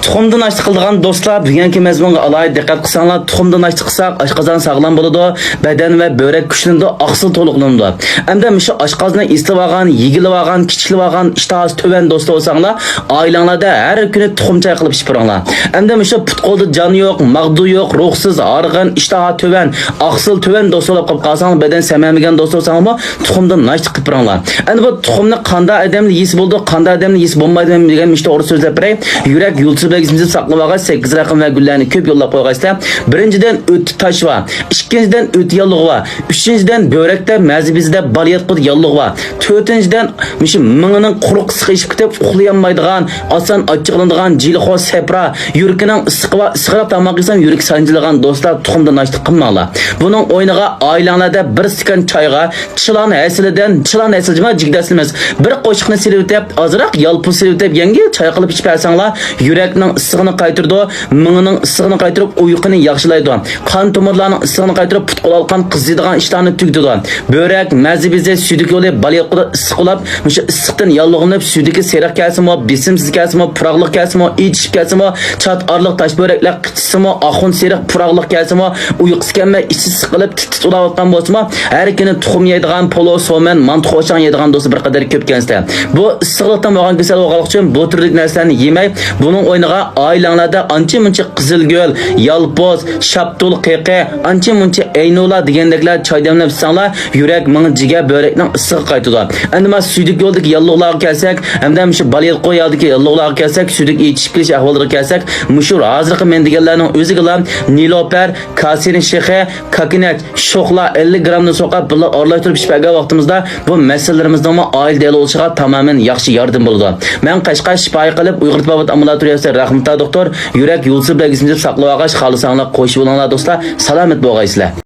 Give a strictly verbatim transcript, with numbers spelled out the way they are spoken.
تۇخۇمدىن ناشتا قىلىدىغان دوستلار، بۈگۈنكى مەزمۇنغا ئالاھىدە دىققەت قىلساڭلار، تۇخۇمدىن ناشتا قىلساق، ئاشقازان ساغلام بولىدۇ، بەدەن ۋە بۆرەك كۈچلىنىدۇ، ئاقسىل تولۇقلىنىدۇ. ئەمدى مۇشۇ ئاشقازىنى ئېسىلىۋالغان، يېگىلىۋالغان، كىچىكلىۋالغان، ئىشتىھاسى تۆۋەن دوستلار بولساڭلار، ئائىلەڭلاردا ھەر كۈنى تۇخۇم چاي قىلىپ ئىچىپ بېرىڭلار. ئەمدى مۇشۇ پۇت-قولدا جان يوق، ماغدۇ يوق، روھسىز، ھارغىن، ئىشتىھا تۆۋەن، ئاقسىل تۆۋەن دوستلار بولۇپ قالساڭلار، بەدەن سەمەمىگەن دوستلار بولساڭلارمۇ، تۇخۇمدىن ناشتا قىلىپ بېرىڭلار. ئەندى بۇ تۇخۇمنى قانداق ئادەملەر يېسە بولىدۇ، قانداق ئادەملەر يېسە بولمايدۇ دېگەن مۇشۇ توغرا سۆزلەپ بېرەي. يۈرەك يۇلتۇزى بىلەن ئىسمىنى ساقلاپ ئالغاچ، سەككىز رەقەم ۋە گۈللەرنى كۆپ يوللاپ قويغايسىلەر. بىرىنچىدىن، ئۆتتە تاش بار. ئىككىنچىدىن، ئۆت ياللۇغى بار. ئۈچىنچىدىن، بۆرەكتە، مەزە بېزىدە، بالىياتقۇدا ياللۇغى بار. تۆتىنچىدىن، مۇشۇ مېڭىنىڭ قۇرۇق ئىسسىقى ئېشىپ كېتىپ، ئۇخلىيالمايدىغان، ئاسان ئاچچىقلىنىدىغان، جىلىخور سەپرا، يۈرىكىنىڭ ئىسسىقى بار، ئىسسىقراق تاماق يېسەم يۈرىكى سانجىلىدىغان دوستلار، تۇخۇمدىن ناشتا قىلماڭلار. بۇنىڭ ئورنىغا ئائىلەڭلەردە بىر ئىستاكان چايغا چىلان ھەسىلىدىن، چىلان ھەسىلى جىما جىگدەسلىمىز، بىر قوشۇقنى سېلىۋېتىپ، ئازراق يالپۇز سېلىۋېتىپ، يەڭگىل چاي قىلىپ ئىچىپ بەرسەڭلار، يۈرەكنىڭ ئىسسىقىنى قايتۇرىدۇ، مېڭىنىڭ ئىسسىقىنى قايتۇرۇپ، ئۇيقۇنى ياخشىلايدۇ. قان تومۇرلارنىڭ ئىسسىقىنى قايتۇرۇپ، پۇت-قول ھالقان، قىزىيدىغان ئىشلارنى تۈگىتىدۇ. بۆرەك، مەزە بېزى، سۈيدۈك يولى، بالىياتقۇدا ئىسسىق بولۇپ، مۇشۇ ئىسسىقتىن ياللۇغلىنىپ، سۈيدۈكى سېرىق كەلسىمۇ، بېسىمسىز كەلسىمۇ، پۇراقلىق كەلسىمۇ، ئېچىشىپ كەلسىمۇ، چات ئارىلىق تاش بۆرەكلەر قىچىشسىمۇ، ئاخۇن سېرىق پۇراقلىق كەلسىمۇ، ئۇيقۇسى كەلمەي، ئىچى سىقىلىپ، تىت-تىت ئۇلاۋاتقان بولسىمۇ، ھەر كۈنى تۇخۇم يەيدىغان، پولۇ، سومەن، مانتا، قوشاڭ يەيدىغان دوستلار بىر قەدەر كۆپ ئىكەنسىلەر. بۇ ئىسسىقلىقتىن بولغان كېسەل بولغانلىقى ئۈچۈن بۇ تۈردىكى نەرسىلەرنى يېمەي، بۇنىڭ ئورنىغا ئائىلەڭلەردە ئانچە-مۇنچە قىزىلگۈل، يالپۇز، شاپتۇل قېقى، ئانچە-مۇنچە ئەينۇلا دېگەندەكلەر چاي دەملەپ ئىچسەڭلار، يۈرەك، مېڭە، جىگەر، بۆرەكنىڭ ئىسسىقى قايتىدۇ. ئەمدى مانا سۈيدۈك يولدىكى ياللۇغلارغا كەلسەك، ھەمدە مۇشۇ بالىياتقۇ يالدىكى ياللۇغلارغا كەلسەك، سۈيدۈك ئېچىشىپ كېلىش ئەھۋاللىرىغا كەلسەك، مۇشۇ ھازىرقى مەن دېگەنلەرنىڭ ئۆزىگىلا نىلوپەر، كاسىنى شېخى، كاكىنەك، شوخلا ئەللىك گرامدىن سوقاپ بىللە ئارىلاشتۇرۇپ ئىچىپ بەرگەن ۋاقتىمىزدا، بۇ مەسىلىلىرىمىزنىڭمۇ ئائىلىدە ھەل بولۇشىغا تامامەن ياخشى ياردىمى بولىدۇ. مەن قەشقەر شىپايى قىلىپ ئۇيغۇر تېبابەت ئامبۇلاتورىيەسىدە رەھمەتلىك دوختۇر يۈرەك يۇلتۇزى بىلەن ئىسمىنى ساقلىۋالغاچ، خالىساڭلار قوشۇپ بولۇڭلار دوستلار، سالامەت بولغايسىلەر.